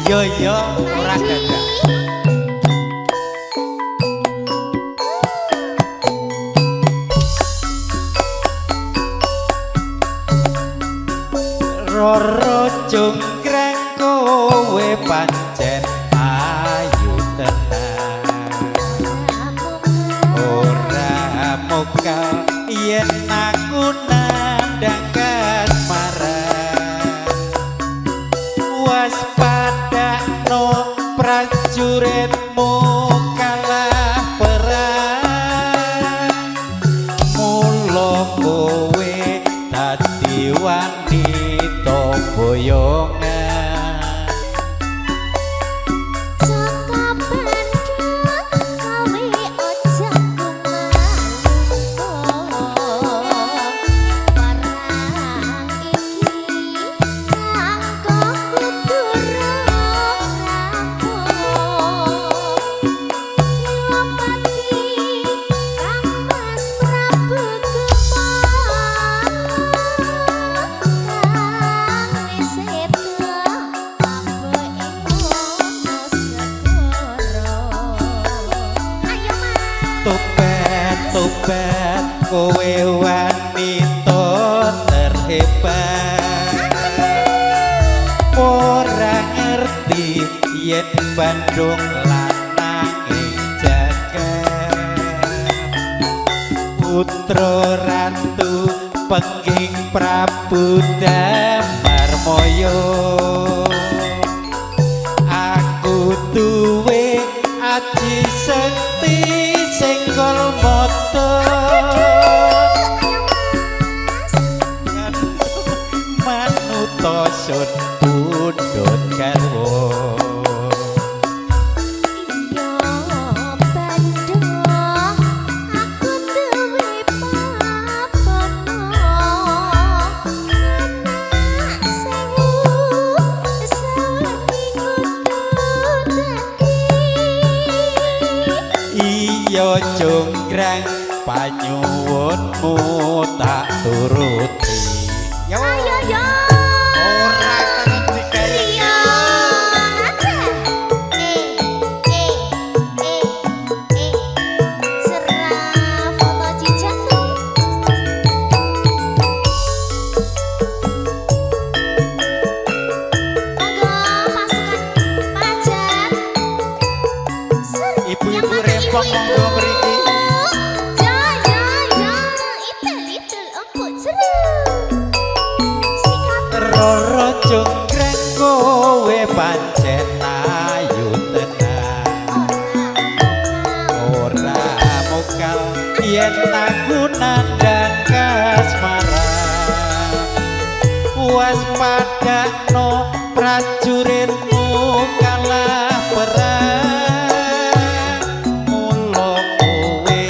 Iya iya ora dadak. Roro jonggrang kowe pancen ayu tenan. Ora mokal yen aku nandhang kasmaran. Waspadakno prajuritmu kalah perang. Mula kowe dadi wanita boyongan. Jaka Bandung kowe aja kumalungko. Perang iki kanggo kudu rampung. Senopati Kang Mas Prabu Kepang kang wis sedo apa ing ngono segara. Ayo Mas. Tobat tobat kowe wanita terhebat. Ora ngerti yen Bandung lanang ing jagat. Putra ratu pengging Prabu Damarmaya. Aku duwe aji sekti senggol mata. Manuta sun pundhut garwa. Iya Bandung aku duwe papono. Anak sewu sawengi kudu dadi. Iya jonggrang panyuwunmu tak turuti. Yo. Ayo yo. Ora karo digawe. Iya aja. Eh eh eh eh serah foto cicak. Monggo pasukan pajak. Ibu-ibu rempong monggo mriki. Ya ya ya, itel itel empuk jeruk. Sikat Roro jonggrang kowe pancen ayu tenan. Ora mokal yen aku nandhang kasmaran. Waspadakno prajuritmu kalah perang. Mula kowe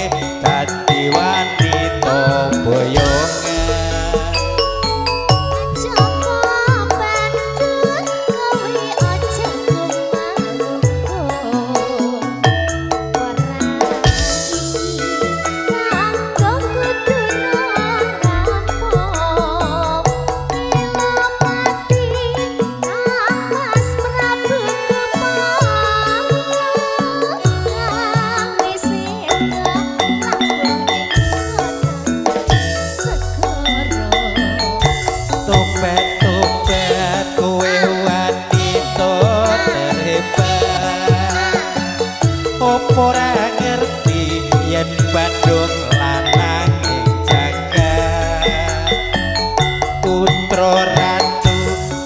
dadi wanita boyongan. Joko Bandung kowe aja kumalungko. Perang iki kanggo kudu rampung. Senopati Kang Mas Prabu Kepang kang wis sedo lambung ing segara. Tobat tobat kowe wanita terhebat. Opo ora ngerti yen Bandung lanang ing jagat. Putra ratu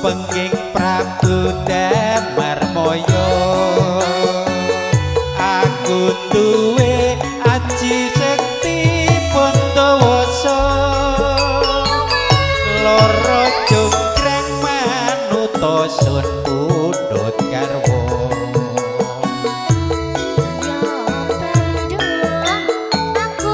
pengging Prabu Damarmaya. Aku duwe aji sekti Bantawasa. Loro jonggrang manuta sun pundhut garwa. Iya Bandung aku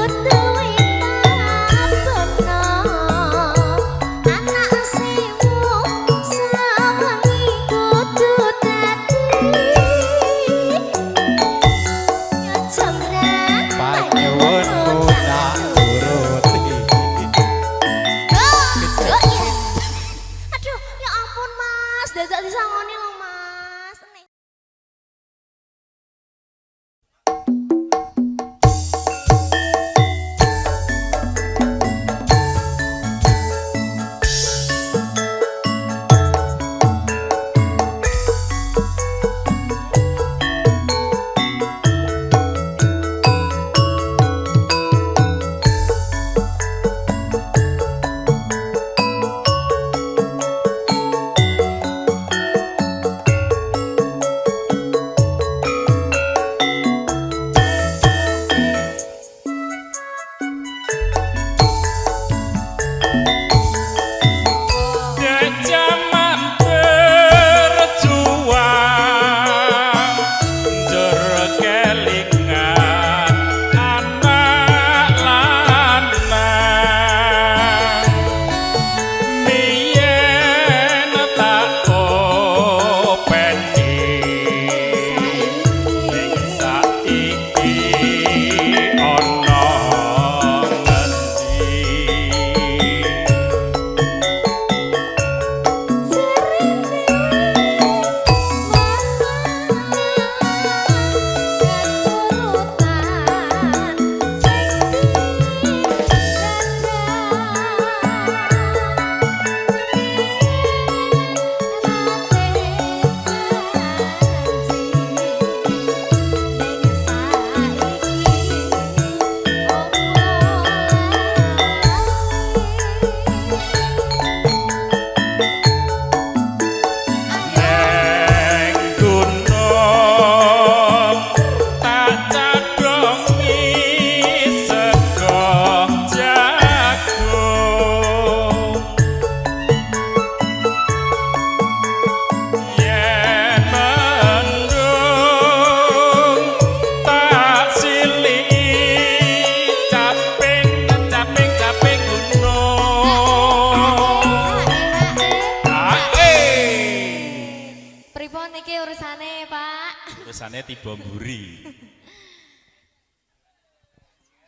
Biasane tiba mburi.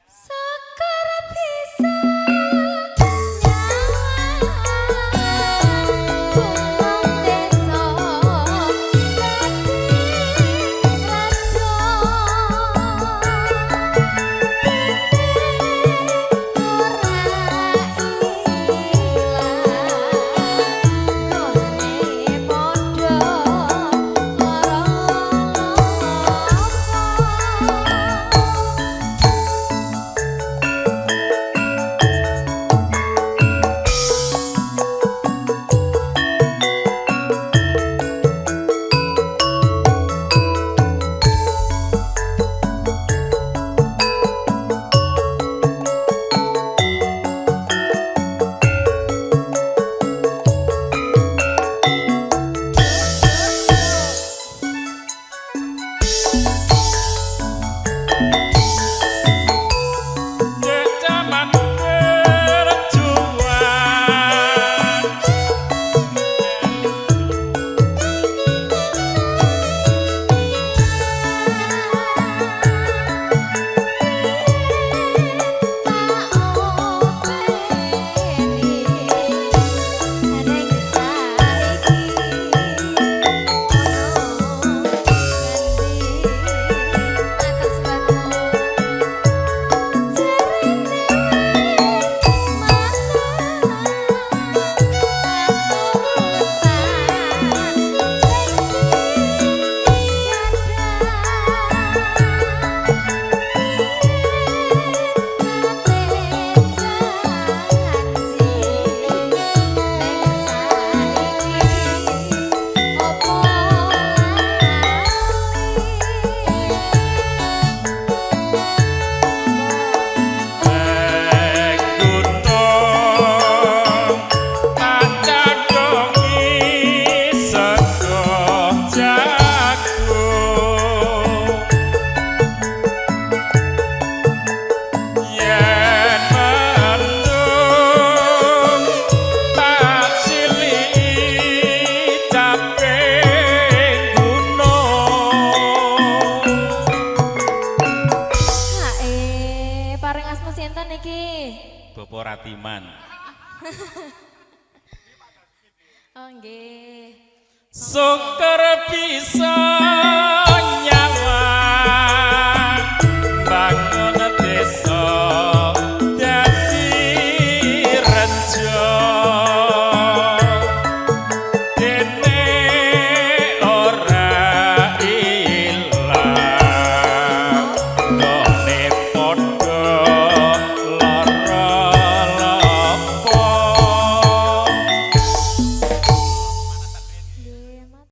Syukur bisa nyawang wong desa dadi raja ora ilang gone padha lara. Jaman perjuangan. Nek gunung tak cagongi sego jagung. Yen mendung tak siliki caping gunung. Paring asma sinten iki? Bapak Ratiman. Oh nggih. Syukur bisa